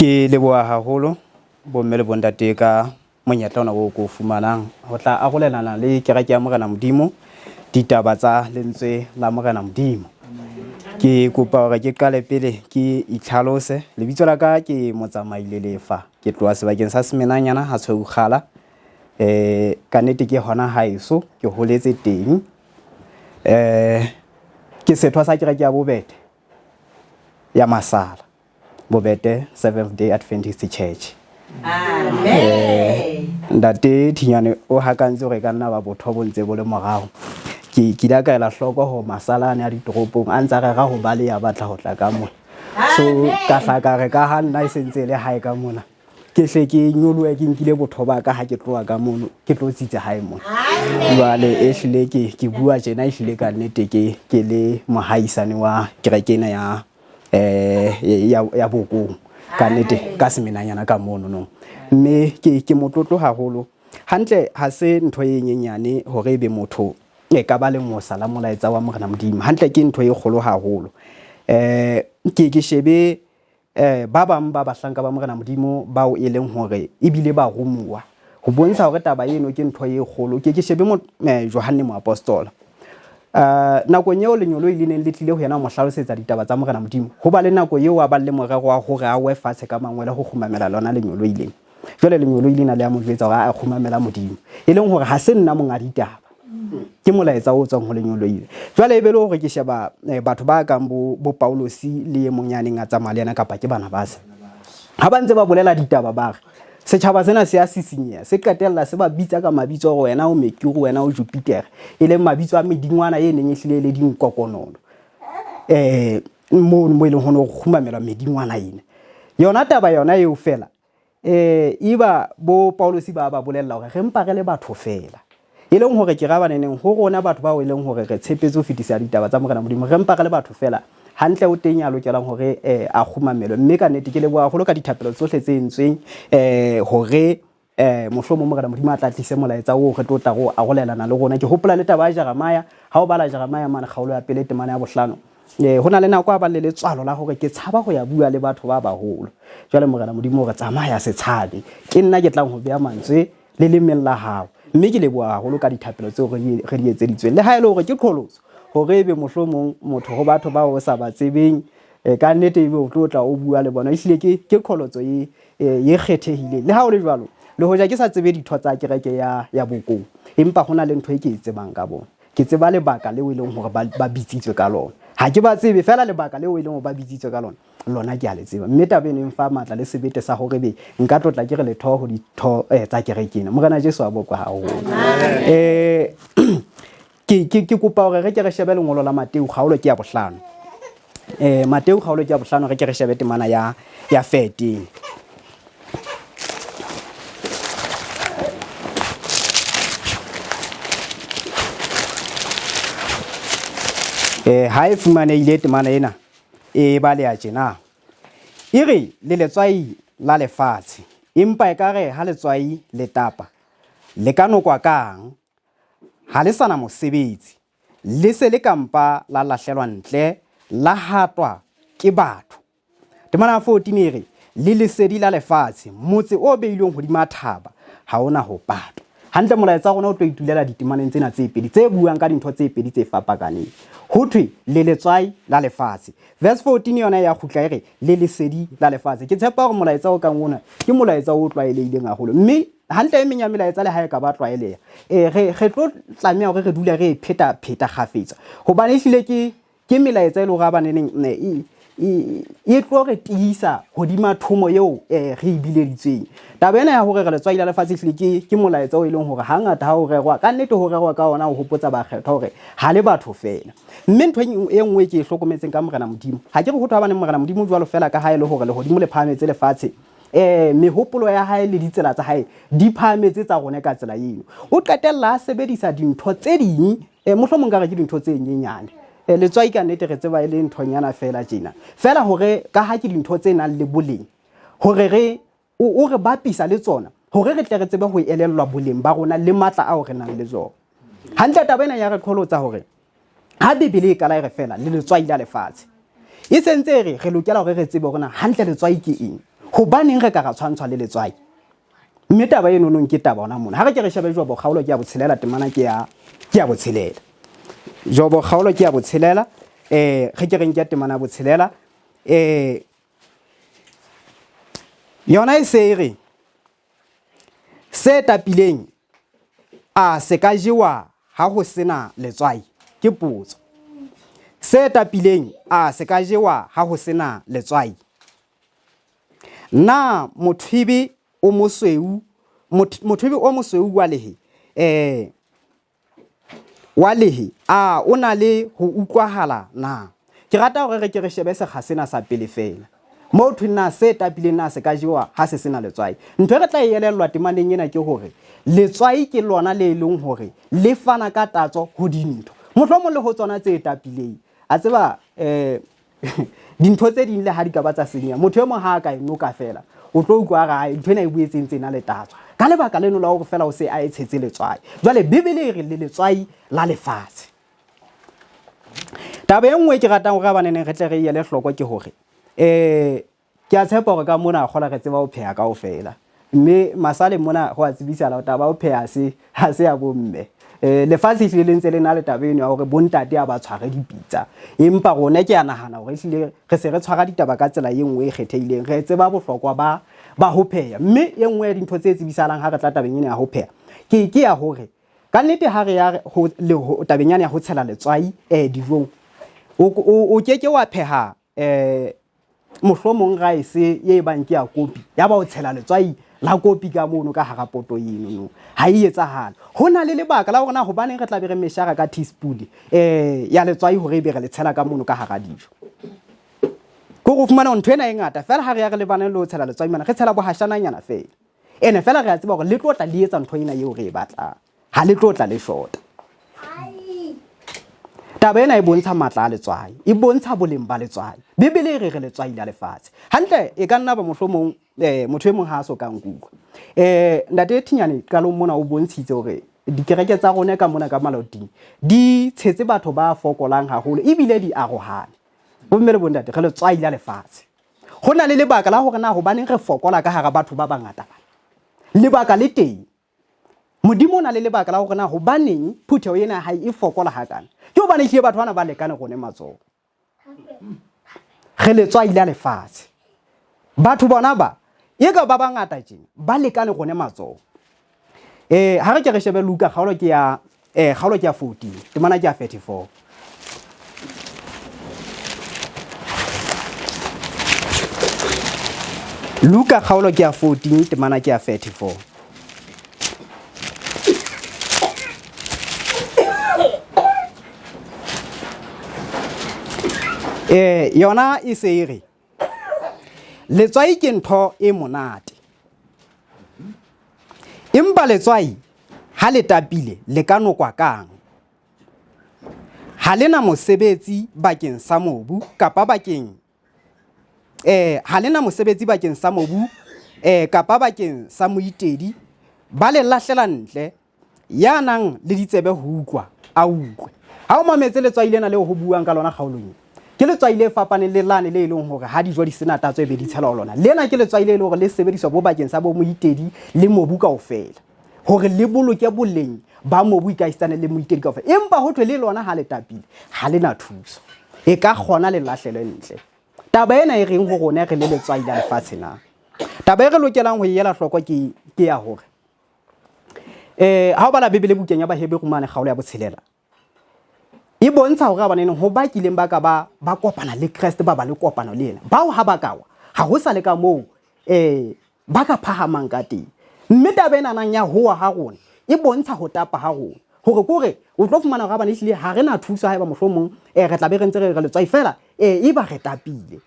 Ke leboha haholo bomme le bontate ka monyetla ona oo ke o fumanang ho tla arolelana le kereke ya Morena Modimo ditaba tsa lentswe la Morena Modimo. Ke kopa hore ke qale pele ke itlhalose. Lebitso la ka ke Motsamai Lelefa. Ke tloha sebakeng sa Semenanyana ha Tshweukgala. Ka nnete ke hona haeso, ke holetse teng. Ke setho sa kereke ya Bobete ya Masala. Bobete Seventh Day Adventist Church. Amen. Ntate Thinyane o hakantse hore e ka nna ba botho bo ntse bo le morao. Ke ke ile ka ela hloko hore masala a ne a ditoropong a ntse a rera ho ba le ya batla ho tla ka mona. So ka hla ka re ka ha nna e sentse e le hae ka mona. Ke hle ke nyolohe ke nkile botho ba ka ha ke tloha ka mono ke tlo tsitsa hae mona. Jwale e hlile ke bua tjena e hlile ka nnete ke le mohaisane wa kereke ena ya ya Bokong ka nnete ka semenanyana ka mono no. Mme ke motlotlo haholo. Hantle ha se ntho e nyenyane hore ebe motho e ka ba lengosa la molaetsa wa Morena Modimo. Hantle ke ntho e kgolo haholo. Ke shebe ba bang ba bahlanka ba Morena Modimo bao e leng hore ebile ba romuwa ho bontsha hore taba eno ke ntho e kgolo. Ke shebe Johanne moapostola. Nakong eo lenyoloi le neng le tlile ho yena ho mo hlalosetsa ditaba tsa Morena Modimo, ho ba le nako eo a bang le morero wa hore a we fatshe ka mangwele ho kgumamela lona lenyoloi lena. Jwale lenyoloi lena le a mo jwetsa hore a kgumamela Modimo, e leng hore ha se nna monga ditaba, ke molaetsa o tswang ho lenyoloi le. Jwale e be le hore ke sheba batho ba kang bo Paulosi le e mong ya neng a tsamaya le yena kapa ke Barnabase. Ha ba ntse ba bolela ditaba ba re, setjhaba sena se a sisinyeha, se qetella se ba bitsa ka mabitso hore wena o Mercury, wena o Jupiter, e leng mabitso a medingwana e neng e hlile e le dinkokonono. Mono mo e leng ho ne ho kgumamelwa medingwana ena. Yona taba yona eo fela, eba bo Paulosi ba ba bolella hore re mpa re le batho fela. E leng hore ke ra baneneng ho rona batho bao e leng hore re tshepetse ho fetisa ditaba tsa Morena Modimo, re mpa re le batho fela. Hantle o teng ya lokelang hore a kgumamelwe. Mme ka nnete ke leboha haholo ka dithapelo tsohle tse entsweng hore mohlomong Morena Modimo a tla tlise molaetsa oo re tlo tla re o arolelana le rona. Ke hopola le taba ya Jeremia, ha o bala Jeremia mane kgaolo ya pele temana ya bohlano, ho na le nako a bang le letswalo la hore ke tshaba ho ya bua le batho ba baholo. Jwale Morena Modimo o re tsamaya se tshabe, ke nna ke tlang ho beha mantswe lelemeng la hao. Mme ke leboha haholo ka dithapelo tseo re di etseditsweng. Le ha e le hore ke qholotso hore ebe mohlomong motho ho batho bao o sa ba tsebeng, ka nnete ebe o tlo tla o bua le bona. Ehlile ke qholotso e kgethehileng. Le ha ho le jwalo, le hoja ke sa tsebe ditho tsa kereke ya Bokong, empa ho na le ntho e ke e tsebang ka bona. Ke tseba lebaka leo e leng hore ba bitsitswe ka lona. Ha ke ba tsebe, feela lebaka leo e leng hore ba bitsitswe ka lona, lona ke a le tseba. Mme taba eno e mfa matla le sebete sa hore be nka tlotla ke re letho ho ditho tsa kereke ena. Morena Jesu a bokwe haholo. Ke kopa hore re ke re shebe lengolo la Mateu kgaolo ke ya bohlano. Mateu kgaolo ke ya bohlano, re ke re shebe temana ya 13. Ha e fumanehile temana ena e baleha tjena. E re le letswai la lefatshe, empa ekare ha letswai le tapa, le ka nokwa kang? Ha le sa na mosebetsi, le se le ka mpa la lahlelwa ntle, la hatwa ke batho. Temana ya 14 e re, le lesedi la lefatshe, motse o beilweng hodima thaba ha o na ho patwa. Hantle molaetsa wa rona o tlo itulela ditemaneng tsena tse pedi tse buang ka dintho tse pedi tse fapakaneng. Ho thwe le letswai la lefatshe. Verse 14 yona ya kgutla e re le lesedi la lefatshe. Ke tshepa hore molaetsa o kang ona ke molaetsa o tlwaelehileng haholo. Mme hantle e meng ya melaetsa le ha e ka ba tlwaeleha, re tlo tlameha hore re dule re e pheta pheta kgafetsa. Hobane ehlile ke melaetsa e le hore a baneneng, e tlo re tiisa hodima thomo eo re e bileditsweng. Taba ena ya hore re letswai la lefatshe ehlile ke molaetsa o e leng hore hangata ha o rerwa, ka nnete ho rerwa ka ona ho hopotsa bakgethwa hore ha le batho feela. Mme ntho e nngwe ke e hlokometseng ka Morena Modimo, ha ke re ho thwe habaneng Morena Modimo jwalo feela ka ha e le hore lehodimo le phahametse lefatshe, mehopolo ya hae le ditsela tsa hae di phahametse tsa rona ka tsela eno. O qetella a sebedisa dintho tse ding, mohlomong ka re ke dintho tse nyenyane. Letswai ka nnete re tseba e le nthonyana feela tjena. Feela hore ka ha ke dintho tse nang le boleng, hore re, o re bapisa le tsona, hore re tle re tsebe ho elellwa boleng ba rona le matla ao re nang le tsona. Hantle taba ena ya re qholotsa hore ha Bibele e qala e re feela le letswai la lefatshe, e sentse e re re lokela hore re tsebe hore na hantle letswai ke eng. Hobaneng re ka ra tshwantshwa le letswai? Mme taba eno nong ke taba ona mona. Ha re ke re shebe Jobo kgaolo ke ya botshelela temana ke ya ke ya botshelela. Jobo kgaolo ke ya botshelela re ke re nke temana ya botshelela yona e se e re se tapileng a se ka jewa ha ho sena letswai? Ke potso. Se tapileng a se ka jewa ha ho sena letswai? Na mothwebe o mosweu mothwebe o mosweu wa lehe eh wa lehe a o na le ho utlwahala na? Ke rata hore re ke re shebe sekga sena sa pele feela. Moo thweng na se tapileng na se ka jewa ha se sena letswai. Ntho e re tla e elellwa temaneng ena ke hore letswai ke lona le leng hore le fana ka tatso ho dintho. Mohlomong le ho tsona tse tapileng. A tseba dintho tse ding le ha di ka ba tsa senyeha, motho e mong ha a ka e noka feela, o tlo utlwa a re ai ntho ena e boetse e ntse e na le tatso. Ka lebaka leno la hore feela o se a e tshetse letswai. Jwale Bibele e re le letswai la lefatshe. Taba e nngwe e ke ratang hore abaneneng re tle re ele hloko ke hore ke a tshepa hore ka mona kgola re tseba ho pheha kaofela. Mme masale mona ho a tsebisahala hore taba ya ho pheha se ha se ya bomme. Lefatshe ehlile le ntse le na le taba eno ya hore bontate ha ba tshware dipitsa. Empa rona ke a nahana hore ehlile re se re tshwara ditaba ka tsela e nngwe e kgethehileng. Re tseba bohlokwa ba ba ho pheha. Mme e nngwe ya dintho tse tsebisahalang ha re tla tabeng ena ya ho pheha ke ke ya hore ka nnete ha re ya ho, le, ho, tabeng yane ya ho tshela letswai dijong, o ke ke wa pheha mohlomong rice e bang ke ya kopi ya ba o tshela letswai la kopi ka mono ka hara poto eno no ha e etsahale. Ho na le lebaka la hore na hobaneng re tla be re meshara ka teaspoon ya letswai hore ebe re le tshela ka mono ka hara dijo. Ke hore o fumana ntho ena e ngata fela ha re ya re lebane le ho tshela letswai mana re tshela bohashananyana fela. Ene fela re a tseba hore le tlo tla le etsa ntho ena eo re e batlang. Ha le tlo tla le shota. Taba ena e bontsha matla a letswai, e bontsha boleng ba letswai. Bibele e re re letswai la lefatshe. Hantle e ka nna ba mohlomong motho e mong ha a so ka nkutlwa. Ntate Thinyane qalong mona o bontshitse hore dikereke tsa rona ka mona ka Maloting di tshetse batho ba fokolang haholo ebile di arohane. Bomme le bontate re letswai la lefatshe. Ho na le lebaka la hore na hobaneng re fokola ka hara batho ba bangata bana. Lebaka le teng. Modimo o na le lebaka la hore na hobaneng phutheho ena ya hae e fokola hakana. Ke hobane ehlile batho bana ba lekane rone matsoho. Re letswai la lefatshe. Batho bona ba e ka ba bangata tjena ba lekane rone matsoho. Ha re ke re shebe Luka kgaolo ke ya kgaolo ke ya 14 temana ke ya 34. Luka kgaolo ke ya 14 temana ke ya 34. Yona e se e re letswai ke ntho e monate, empa letswai ha le tapile le ka nokwa kang? Ha le na mosebetsi bakeng sa mobu kapa bakeng ha le na mosebetsi bakeng sa mobu kapa bakeng sa moitedi, ba le lahlela ntle. Ya nang le ditsebe ho utlwa, a utlwe. Ha o mametse letswai lena leo ho buang ka lona kgaolong e, ke letswai le fapaneng le lane le e leng hore ha dijo di sena tatso e be di tshelwa ho lona. Lena ke letswai le e leng hore le sebediswa bo bakeng sa bo moitedi le mobu kaofela, hore le boloke boleng ba mobu ikaisitane le moitedi kaofela. Empa ho thwe le lona ha le tapile, ha le na thuso. E ka kgona le lahlelwe ntle. Taba ena e reng ho rona re le letswai la lefatshe na? Taba e re lokelang ho e ela hloko ke ya hore ha o bala Bibele bukeng ya Baheberu mane kgaolo ya botshelela, e bontsha hore abaneneng ho ba kileng ba ka ba ba kopana le Kreste, ba ba le kopano le yena, bao ha ba ka wa, ha ho sa le ka moo ba ka phahamang ka teng. Mme taba ena nang ya hoa ha rona e bontsha ho tapa ha rona, hore kore o tlo fumana hore abane ehlile ha re na thuso haeba mohlomong re tla be re ntse re re letswai fela e ba re tapile.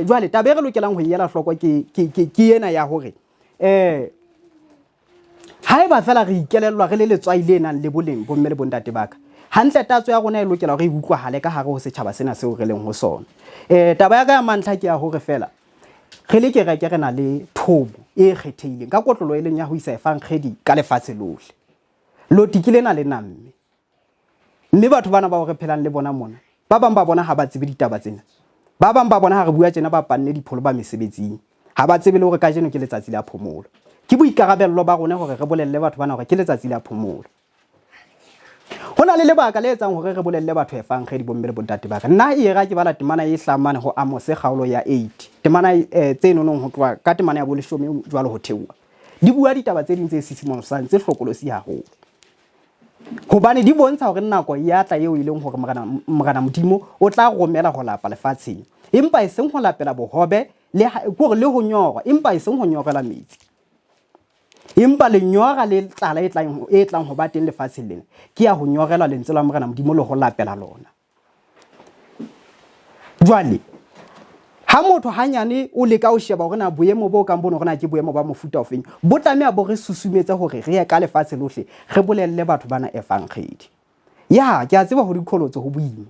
Jwale taba e re lokelang ho e ela hloko ke ena ya hore haeba fela re ikelellwa re le letswai le nang le boleng bomme le bontate ba ka, hantle tatso ya rona e lokela hore e utlwahale ka hare ho setjhaba sena seo re leng ho sona. Taba ya ka ya mantlha ke ya hore fela re le kereke re na le thomo e kgethehileng ka kotlolo e leng ya ho isa efankgedi ka lefatshe lohle. Loti ke lena le namme. Mme batho bana bao re phelang le bona mona, ba bang ba bona ha ba tsebe ditaba tsena. Ba bang ba bona ha re bua tjena ba panne dipholo ba mesebetsing. Ha ba tsebe le hore kajeno ke letsatsi la phomolo. Ke boikarabello ba rona hore re bolelle batho bana hore ke letsatsi la phomolo. Ho na le lebaka le etsang hore re bolelle batho evangedi bomme le bontate ba ka. Nna e ra ke bala temana e hlahang mane ho Amose kgaolo ya 8. Temana eh, tse nonong ho tloha ka temana ya boleshome jwalo ho theoha. Di bua ditaba tse ding tse sisimosang tse hlokolosi haholo. Hobane di bontsha hore nako ya tla eo e leng hore Morena, Morena Modimo o tla romela ho lapa lefatsheng. Empa e seng ho lapela bohobe le kore le ho nyorwa, empa e seng ho nyorela metsi. Empa lenyora le tlala e tlang, e tlang ho ba teng lefatsheng lena ke ya ho nyorelwa lentswe la Morena Modimo le ho lapela lona. Jwale, ha motho hanyane o leka ho sheba hore na boemo bo kang bono hore na ke boemo ba mofuta ofeng, bo tlameha bo re susumetse hore re ye ka lefatshe lohle re bolelle batho bana evangedi. Ya, ke a tseba ho diqholotso ho boima.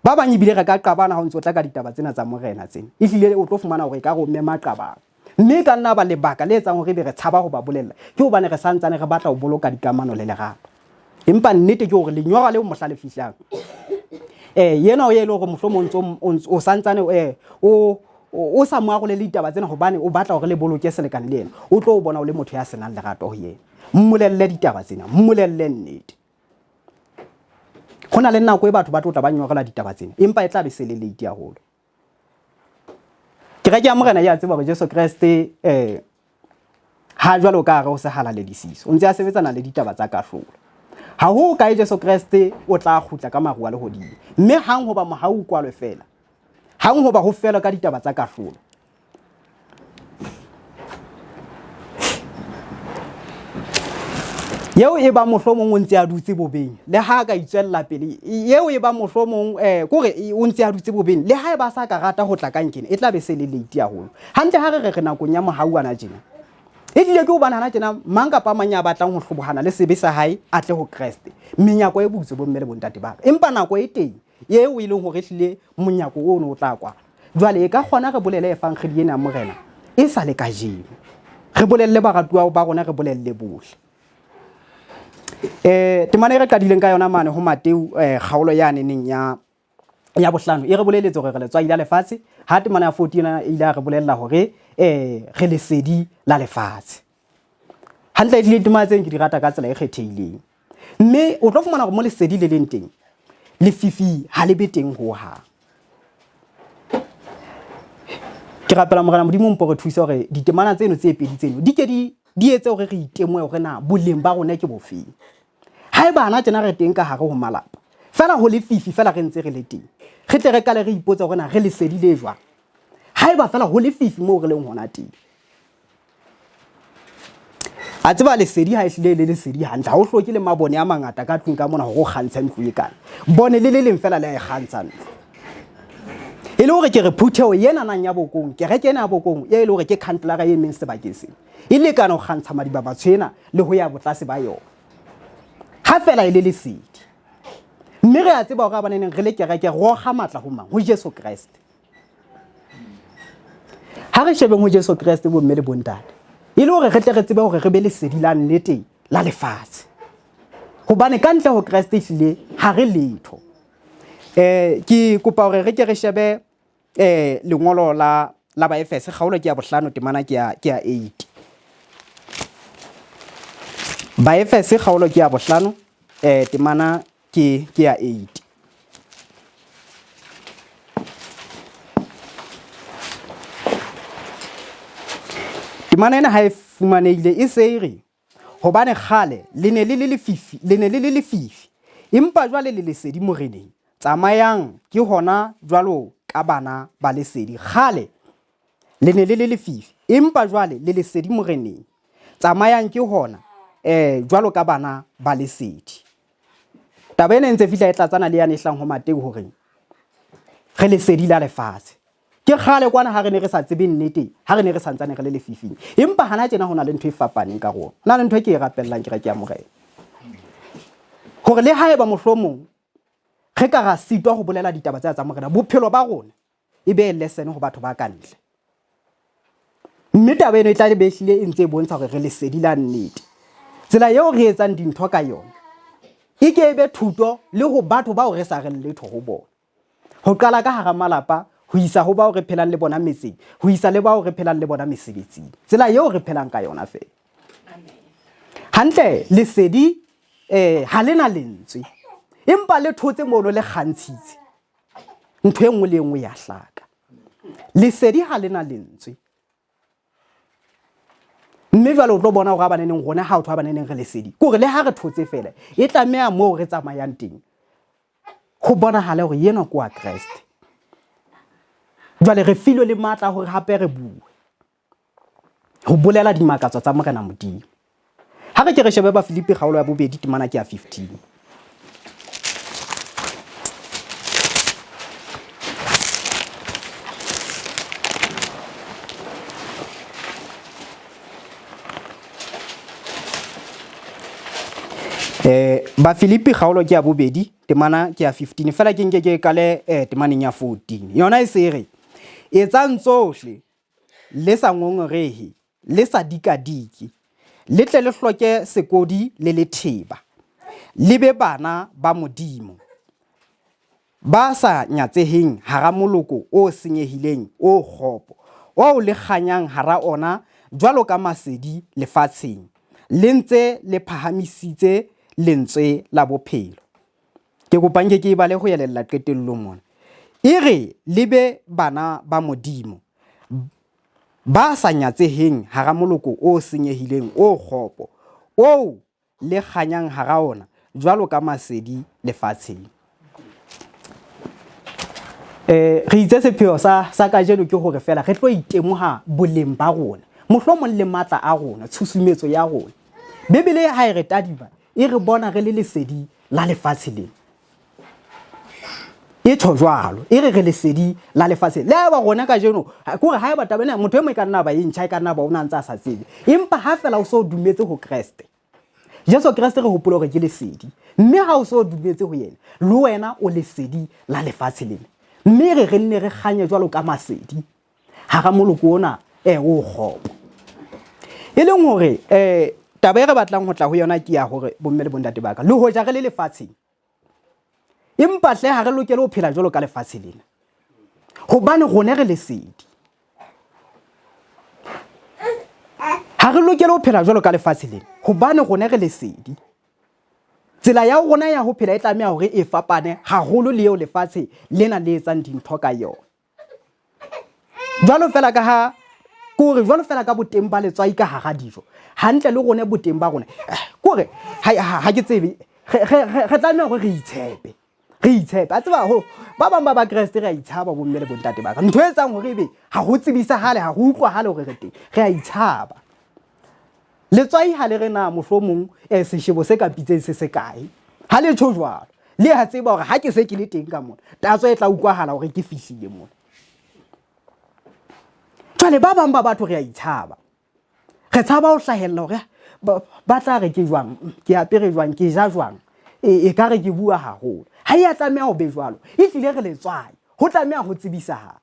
Ba bang ebile re ka qabana ha o ntse o tla ka ditaba tsena tsa Morena tsena. Ehlile o tlo fumana hore ekare o mema qabang. Mme e ka nna ba lebaka le etsang hore ebe re tshaba ho ba bolella ke hobane re sa ntsane re batla ho boloka dikamano le lerato. Empa nnete ke hore lenyora leo mohla le fihlang, eh, yena o ye e le hore mohlomong o sa ntsane eh, o o sa mo arolele ditaba tsena hobane o batla hore le boloke selekane le yena, o tlo o bona o le motho ya senang lerato ho yena. Mmolelle ditaba tsena, mmolelle nnete. Ho na le nako e batho ba tlo tla ba nyorela ditaba tsena, empa e tla be se le late haholo. Kereke ya Morena ya tseba hore Jesu Kreste eh ha jwalo ka hare ho sehalaledisiso, o ntse a sebetsana le ditaba tsa kahlolo. Ha ho kae Jesu Kreste o tla kgutla ka maru a lehodimo, mme hang hoba mohau o kwalwe feela, hang hoba ho felwe ka ditaba tsa kahlolo, Eo e ba mohlomong o ntse a dutse bobeng, le ha a ka itswella pele, eo e ba mohlomong eh, kore o ntse a dutse bobeng, le ha e ba sa ka rata ho tla ka nkene, e tla be se le late haholo. Hantle ha re re re nakong ya mohau ana tjena. E tlile ke hobane hana tjena mang kapa mang ya batlang ho hlobohana le sebe sa hae a tle ho Kreste. Menyako e butswe bomme le bontate ba ka. Empa nako e teng eo e leng hore ehlile monyako ono o tla kwala. Jwale e ka kgona re bolele evangedi ena ya Morena e sa le kajeno. Re bolelle baratuwa ba rona, re bolelle bohle. Eh, temana e re qadileng ka yona mane ho Mateu eh, kgaolo ya neneng ya ya bohlano e re boleletse hore re letswai la lefatshe, ha temana ya 14 yona e ile ya re bolella hore eh, re lesedi la lefatshe. Hantle ehlile ditemana tseno ke di rata ka tsela e kgethehileng. Mme o tlo fumana hore mo lesedi le leng teng, lefifi ha le be teng ho hang. Ke rapela Morena Modimo mpo re thuse hore ditemana tseno tse pedi tseno di ke di di etse hore re itemohe hore na boleng ba rona ke bofeng. Haeba hana tjena re teng ka hare ho malapa, feela ho lefifi feela re ntse re le teng, re tle re kale re ipotse hore na re lesedi le jwang. Haeba feela ho lefifi moo re leng hona teng. A tseba lesedi ha ehlile e le lesedi hantle, ha o hloke le mabone a mangata ka tlung ka mona hore o kgantshe ntlo e kana. Bone le le leng feela le a e kgantsha ntlo. E le hore ke re phutheho ena nang ya Bokong, kereke ena ya Bokong, e le hore ke khantelara e emeng sebakeng sena, e lekana ho kgantsha madiba batsho ena le ho ya botlase ba yona. Ha feela e le lesedi. Mme re a tseba hore abaneneng re le kereke re okga matla ho mang? Ho Jesu Kreste. Ha re shebeng ho Jesu Kreste bomme le bontate, e le hore re tle re tsebe hore re be lesedi la nnete la lefatshe. Hobane ka ntle ho Kreste ehlile ha re letho. Eh, ke kopa hore re ke re shebe eh lengolo la la Baefese kgaolo ke ya bohlano temana ke ya ke ya 8. Baefese kgaolo ke ya bohlano eh temana ke ke ya 8. Temana ena ha e fumanehile e se e re hobane kgale le ne le le lefifi, le ne le le lefifi, empa jwale le lesedi Moreneng. Tsamayang ke hona jwalo ka bana ba lesedi. Kgale le ne le le lefifi, empa jwale le lesedi Moreneng. Tsamayang ke hona eh jwalo ka bana ba lesedi. Taba ena e ntse fihla e tlatsana le yane e hlang ho Mateu hore re lesedi la lefatshe. Ke kgale kwana ha re ne re sa tsebe nnete, ha re ne re santsane re le lefifing. Empa hana tjena ho na le ntho e fapaneng ka rona. Ho na le ntho e ke e rapellang kereke ya Morena. Hore le haeba mohlomong re ka ra sitwa ho bolela ditaba tsena tsa Morena, bophelo ba rona e be lesson ho batho ba ka ntle. Mme taba eno e tla be ehlile e ntse e bontsha hore re lesedi la nnete. Tsela eo re etsang dintho ka yona e ke e be thuto le ho batho bao re sa reng letho ho bona. Ho qala ka hara malapa ho isa ho bao re phelang le bona metseng, ho isa le bao re phelang le bona mesebetsing. Tsela eo re phelang ka yona feela. Hantle lesedi eh ha le na lentswe, empa le thotse mono le kgantshitse. Ntho e nngwe le e nngwe ya hlaka. Lesedi ha le na lentswe. Mme jwale o tlo bona hore a baneneng rona ha o tho a baneneng re lesedi. Ke hore le ha re thotse feela, e tlameha moo re tsamayang teng ho bonahale hore enwa ke wa Kreste. Jwale re filwe le matla a hore hape re bue, ho bolela dimakatso tsa Morena Modimo. Ha re ke re shebe Bafilipi kgaolo ya bobedi temana ke ya 15. Eh Bafilipi kgaolo ke ya bobedi temana ke ya 15 fela ke nke ke kale eh, temaneng ya 14 yona e se re etsang tsohle le sa ngongorehe le sa dikadike le tle le hloke sekodi le letheba le be bana ba Modimo ba sa nyatseheng hara moloko o senyehileng o kgopo, oo le kganyang hara ona jwalo ka masedi lefatsheng, le ntse le phahamisitse lentswe la bophelo. Ke kopa nke ke e bale ho elella qetellong mona. E re le be bana ba Modimo, ba sa nyatseheng hara moloko o senyehileng o kgopo, oo le kganyang hara ona jwalo ka masedi lefatsheng. Eh, re itse sepheo sa, sa kajeno ke hore fela re tlo itemoha boleng ba rona, mohlomong le matla a rona, tshusumetso ya rona. Bibele ha e re tadima, e re bona re le lesedi la lefatshe lena. E tjho jwalo, e re re lesedi la lefatshe. Le haeba rona kajeno, kore haeba taba ena motho e mong e ka nna ba e ntjha, e ka nna ba o na ntse a sa tsebe. Empa ha fela o so dumetse ho Kreste, Jesu Kreste re hopole hore ke lesedi. Mme ha o so dumetse ho yena, le wena o lesedi la lefatshe lena. Mme re re nne re kganye jwalo ka masedi hara moloko ona eh, o kgopo. E leng hore eh, taba e re batlang ho tla ho yona ke ya hore bomme le bontate ba ka, le hoja re le lefatsheng, empa hle ha re lokele ho phela jwalo ka lefatshe lena, hobane rona re lesedi. Ha re lokele ho phela jwalo ka lefatshe lena, hobane rona re lesedi. Tsela ya rona ya ho phela e tlameha hore e fapane haholo le eo lefatshe lena le etsang dintho ka yona. Jwalo fela ka ha kore jwalo fela ka boteng ba letswai ka hara dijo, hantle le rone boteng ba rona kore ha ke tsebe, re tlameha hore re itshepe, re itshepe. A tseba ho ba bang ba Bakreste re a itshaba bomme le bontate ba ka. Ntho e etsang hore ebe ha ho tsebisahale, ha ho utlwahale hore re teng, re a itshaba. Letswai ha le re na mohlomong eh, seshebo se ka pitseng se se kae. Ha le tjho jwalo. Le a tseba hore ha ke se ke le teng ka mona, tatso e tla utlwahala hore ke fihlile mona. Jwale ba bang ba batho re a itshaba. Re tshaba ho hlahella hore ba tla re ke jwang, ke apere jwang, ke ja jwang. E, e ka re ke bua haholo. Ha e a tlameha ho be jwalo. Ehlile re letswai. Ho tlameha ho tsebisahale.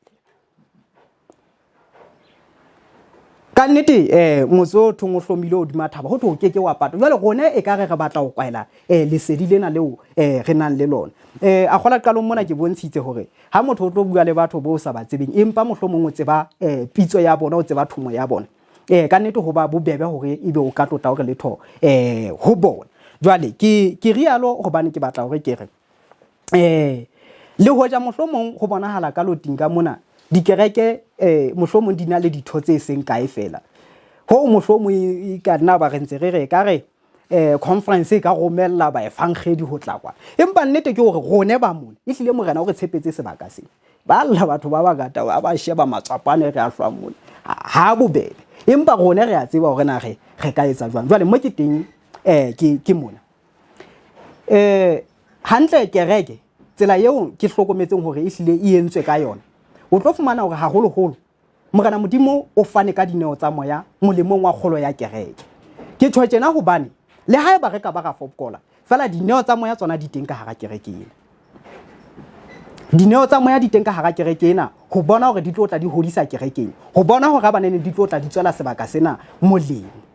Ka nnete eh motse o thong o hlomile hodima thaba ho thwe o keke wa patwa. Jwale rona e ka re re batla ho kwaela eh lesedi lena leo eh re nang le lona. Eh a kgola qalong mona ke bontshitse hore ha motho o tlo bua le batho bo sa ba tsebeng empa mohlomong o tseba eh pitso ya bona, o tseba thomo ya bona. Eh ka nnete ho ba bobebe hore ebe o ka tlotla hore letho eh ho bona. Jwale ke ke rialo hobane ke batla hore ke re eh le hoja mohlomong ho bonahala ka loting ka mona dikereke eh mohlomong di na le ditho tse seng kae fela ho mohlomong e ka nna ba re ntse re re ka re eh conference e ka romella baefangedi ho tla kwa empa nnete ke hore rone ba mona ehlile morena o re tshepetse sebaka se ba lla batho ba bangata ba ba sheba matswapane re a hlwang mona ha bobebe empa rone re a tseba hore na re re ka etsa jwang jwale mo ke teng eh ke ke mona Eh, hantle kereke tsela eo ke hlokometseng hore e hlile e entswe ka yona, o tlo fumana hore haholoholo Morena Modimo o fane ka dineo tsa moya molemong wa kgolo ya kereke. Ke tjho tjena hobane le haeba re ka ba ra fokola, fela dineo tsa moya tsona di teng ka hara kereke ena. Dineo tsa moya di teng ka hara kereke ena ho bona hore di tlo tla di hodisa kerekeng, ho bona hore ha banene di tlo tla di tswela sebaka sena molemo.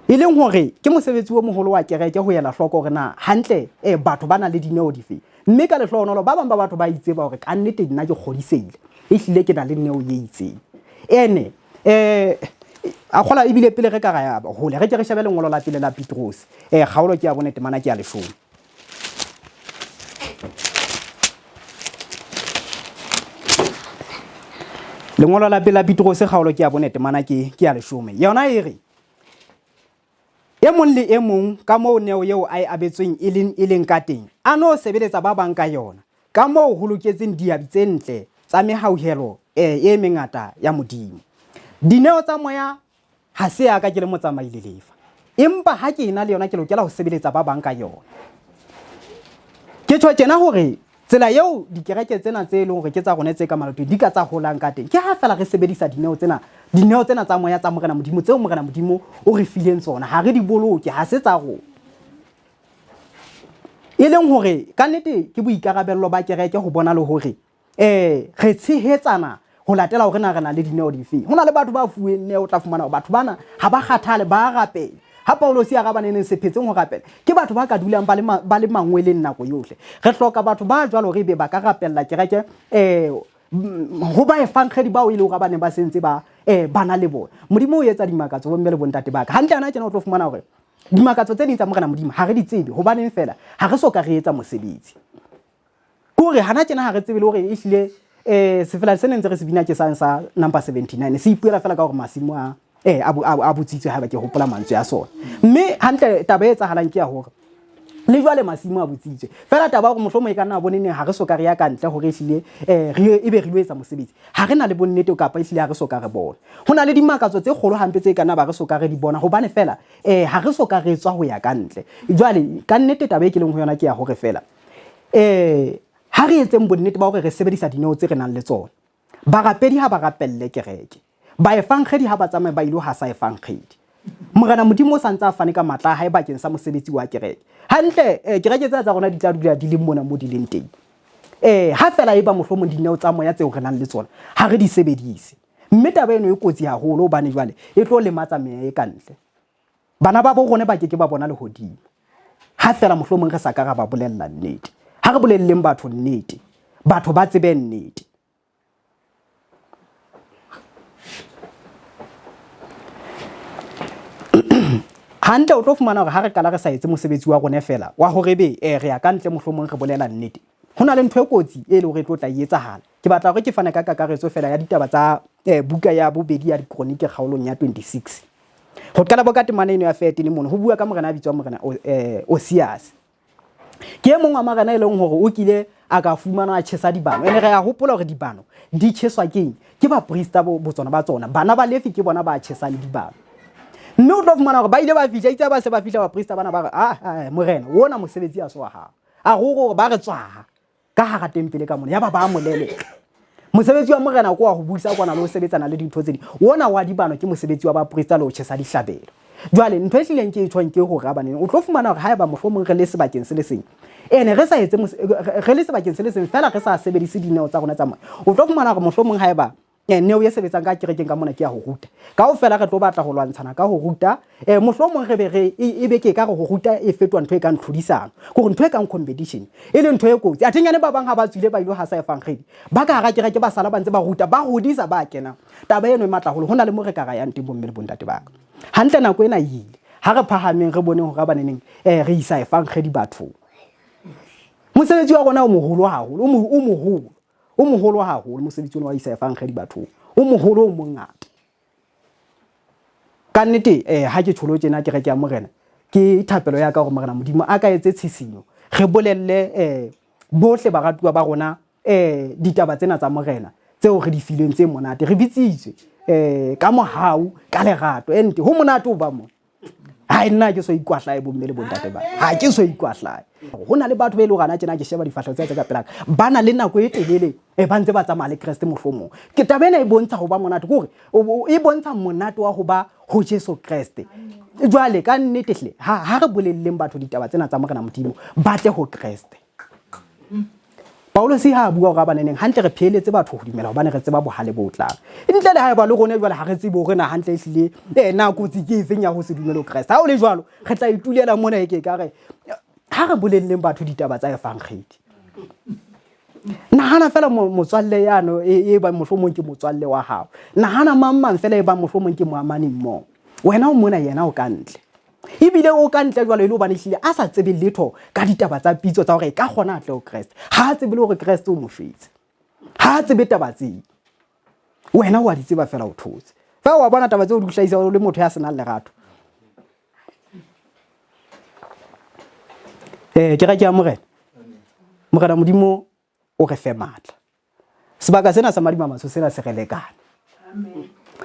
E leng hore ke mosebetsi o moholo wa kereke ho ela hloko hore na hantle eh, batho ba na le dineo dife. Mme ka lehlohonolo ba bang ba batho ba itseba hore ka nnete nna ke kgodisehile, ehlile ke na le neo e itseng. Ene eh a kgola ebile pele re ka ra ya hole re ke re shebe lengolo la pele la Petrose. Eh kgaolo ke ya bone temana ke ya leshome. Lengolo la pele la Petrose kgaolo ke ya bone temana ke ke ya leshome. Yona e re E mong le e mong ka moo neo eo a e abetsweng e leng e leng ka teng, a no sebeletsa ba bang ka yona, ka moo ho loketseng diabi tse ntle tsa mehauhelo e mengata ya Modimo. Dineo tsa moya ha se ya ka ke le motsamai le lefa, empa ha ke ena le yona ke lokela ho sebeletsa ba bang ka yona. Ke tjho tjena hore Tsela eo dikereke tsena tse leng hore ke tsa rona tse ka malatong di ka tsa holang ka teng ke ha fela re sebedisa dineo tsena, dineo tsena tsa moya tsa Morena Modimo tseo Morena Modimo o re fileng tsona. Ha re di boloke, ha se tsa rona. E leng hore ka nnete ke boikarabello ba kereke ho bona le hore eh re tshehetsana ho latela hore na re na le dineo dife. Ho na le batho ba fuweng neo, o tla fumana hore batho bana ha ba kgathale, ba a rapela. Ha Paulosi a araba neneng se phetseng ho rapela, ke batho ba ka dulang ba le ba le mangweleng nako yohle. Re hloka batho ba jwalo hore ebe ba ka rapella kereke eh ho baefangedi bao e leng hore ba neng ba sentse ba eh ba na le bona. Modimo o etsa dimakatso bomme le bontate ba ka. Hantle ana tjena o tlo fumana hore dimakatso tse ding tsa Morena Modimo ha re di tsebe hobaneng fela ha re so ka re etsa mosebetsi. Ke hore hana tjena ha re tsebe le hore ehlile eh sefela se neng ntse re se bina ke sang sa number 79 se ipuela fela ka hore masimo a eh a botsitswe haeba ke hopola mantswe a sona. Mme hantle taba e etsahalang ke ya hore le jwale masimo a botsitswe fela taba hore mohlomong e ka nna bone neng ha re so ka re ya ka ntle hore ehlile eh re ebe re lo etsa mosebetsi ha re na le bonnete kapa ehlile ha re so ka re bona ho na le dimakatso tse kgolo hampe tse ka nna ba re so ka re di bona hobane fela eh ha re so ka re tswa ho ya ka ntle jwale ka nnete taba e ke leng ho yona ke ya hore fela Eh, ha re etseng bonnete ba hore re sebedisa dineo tse re nang le tsona. Barapedi ha ba rapelle kereke. Baefangedi ha ba tsamaye ba ilo hasa efangedi. Morena Modimo o sa ntse a fane ka matla a hae bakeng sa mosebetsi wa kereke. Hantle, eh, kereke tsena tsa rona di tla dula di le mona mo di leng teng. Eh, ha fela e ba mohlomong dineo tsa moya tseo re nang le tsona, ha re di sebedise. Mme taba eno e kotsi haholo hobane jwale e tlo lematsa meya e ka ntle. Bana ba bo rona ba ke ke ba bona lehodimo ha feela mohlomong re sa ka ra ba bolella nnete. Ha re bolelleng batho nnete, batho ba tsebe nnete. Hantle o tlo fumana hore ha re qala re sa etse mosebetsi wa rona feela wa hore be eh, re ya ka ntle mohlomong re bolela nnete, ho na le ntho e kotsi e le hore e tlo tla e etsahala. Ke batla hore ke fane ka kakaretso feela ya ditaba tsa eh, buka ya bobedi ya Dikronike kgaolong ya 26. Ho qala bo ka temana eno ya 13 mono ho bua ka morena a bitswang morena eh, Osiase. Ke e mong wa marena e leng hore o kile a ka fumanwa a tjhesa dibano. Ene re a hopola hore dibano di tjheswa keng? Ke baprista botsona ba tsona. Bana ba Lefi ke bona ba tjhesang dibano. Mme o tlo fumana hore ba ile ba fihla, itse ba se ba fihla baprista bana ba re, ah, ah morena, ona mosebetsi a se wa hao. A re hore ba re tswaha. ka hara tempele ka mona yaba ba mo leleka mosebetsi wa morena ko wa ho busa kwana le ho sebetsana le dintho tse ding ona wa dibano ke mosebetsi wa baprista le ho tjhesa dihlabelo jwale ntho e hlileng ke e tjhong ke hore abaneng o tlo fumana hore haeba mohlomong re le sebakeng se le seng ene re sa etse re le sebakeng se le seng fela re sa sebedise dineo tsa rona tsa moya o tlo fumana hore mohlomong haeba Eh, neo e sebetsang ka kerekeng ka mona ke ya ho ruta. Kaofela re tlo batla ho lwantshana ka ho ruta. Eh, mohlomong re be re e, e be ke ka re ho ruta e fetoha ntho e kang tlhodisano, kore ntho e kang competition, e leng ntho e kotsi. Athenyane ba bang ha ba tswile ba ilo hasa evangeli, ba ka hara kereke ba sala ba ntse ba ruta, ba hodisa ba kenang. Taba eno e matla haholo. Ho na le mo re ka ra yang teng bomme le bontate ba ka. Hantle nako ena e ile. Ha re phahameng re boneng hore baneneng eh, re isa evangeli bathong. Mosebetsi wa rona o moholo haholo, o moholo. O moholo haholo mosebetsi ona wa isa evangeli bathong. O moholo o mongata. Ka nnete eh ha ke tsholo tjena kereke ya Morena ke thapelo ya ka hore Morena Modimo a ka etse tshisinyo. Re bolelle eh bohle baratuwa ba rona eh ditaba tsena tsa Morena tseo re di filweng tse monate. Re bitsitswe eh ka mohau ka lerato. Ente ho monate ho ba mona. Hai nna ke so ikwahlae bomme le bontate ba. Ha ke so ikwahlae. Ho na le batho ba e leng hore ana tjena ke sheba difahleho tsa tse ka pelaka. Ba na le nako e telele e ba ntse ba tsamaya le Kreste mohlomong. Ke taba ena e bontsha ho ba monate ke hore e bontsha monate wa ho ba ho Jesu Kreste. Jwale ka nnete hle ha re bolelleng batho ditaba tsena tsa Morena Modimo ba tle ho Kreste. Paulose ha a bua hore a baneneng hantle re pheeletse batho ho dumela hobane re tseba bohale bo tlang. Ntle le haeba le rona jwale ha re tsebe hore na hantle ehlile eh, na kotsi ke efeng ya ho se dumele ho Kreste. Ha o le jwalo, re tla itulela mona e ke ka re ha re bolelleng batho ditaba tsa evangedi. Nahana fela motswalle yano e, e bang mohlomong ke motswalle wa hao. Nahana mang mang fela e bang mohlomong ke moamani mmoho. Wena o mona yena o ka ntle. Ebile o ka ntle jwalo e le hobane ehlile a sa tsebe letho ka ditaba tsa pitso tsa hore e ka kgona a tle ho Kreste. Ha a tsebe le hore Kreste o mo shwetse. Ha a tsebe taba tseo. Wena o a di tseba fela o thotse. Fa wa bona taba tseo di hlahisa o le motho ya senang lerato. Eh ke ra ke ya Morena. Morena Modimo o re fe matla. Sebaka sena sa Madimamatsho sena se re lekane.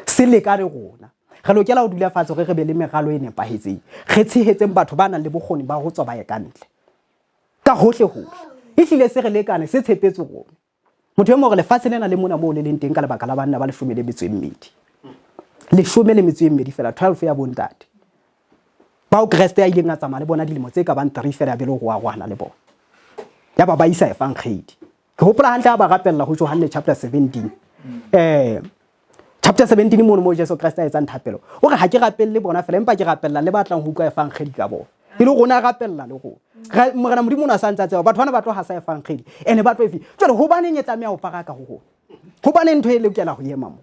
Se lekane rona. Re lokela ho dula fatshe hore re be le meralo e nepahetseng. Re tshehetseng batho ba nang le bokgoni ba ho tswa ba ye ka ntle. Ka hohle hohle. Ehlile se re lekane, se tshepetse rona. Motho e mong hore lefatshe lena le mona moo le leng teng ka lebaka la banna ba 18. 12 fela, 12 ya bontate. Bao Kreste a ileng a tsamaya le bona dilemo tse ka bang 3 fela ya be le ho arohana le bona. Ya ba ba isa evangedi. Ke hopola hantle ha ba rapella ho Johanne chapter 17. Eh chapter 17 mono mo Jesu Kreste a etsang thapelo. O re ha ke rapelle bona fela empa ke rapella le ba tlang ho utlwa evangedi ka bona. E le rona rapella le rona. Morena Modimo o ne a sa ntse a tseba batho bana ba tlo hasa evangedi ene ba tlo efe. Jwale hobaneng e tlameha ho paraka ho rona? Hobaneng ntho e lokela ho ema mo?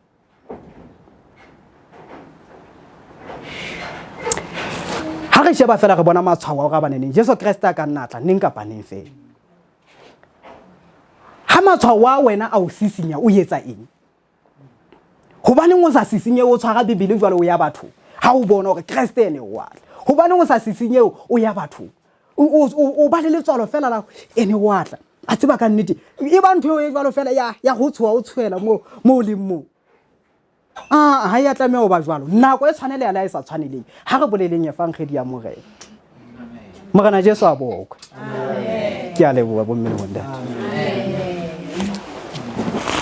Ha re sheba fela re bona matshwao a hore a baneneng Jesu Kreste a ka nna tla neng kapa neng fela. Ha matshwao a wena a o sisinya o etsa eng? Hobaneng o sa sisinye o tshwara Bibele jwalo o ya bathong? Ha o bona hore Kreste ene o atla. Hobaneng o sa sisinye o ya bathong? O ba le letswalo fela la ene o atla. A tseba ka nnete. E ba ntho e jwalo fela ya ya ho tshoha o tshohela mo mo o leng moo. Ah, ha ya tlameha ho ba jwalo. Nako e tshwaneleha le ha e sa tshwaneleng. Ha re boleleng evangedi ya Morena. Morena Jesu a bokwe. Ke a leboha bomme le bontate.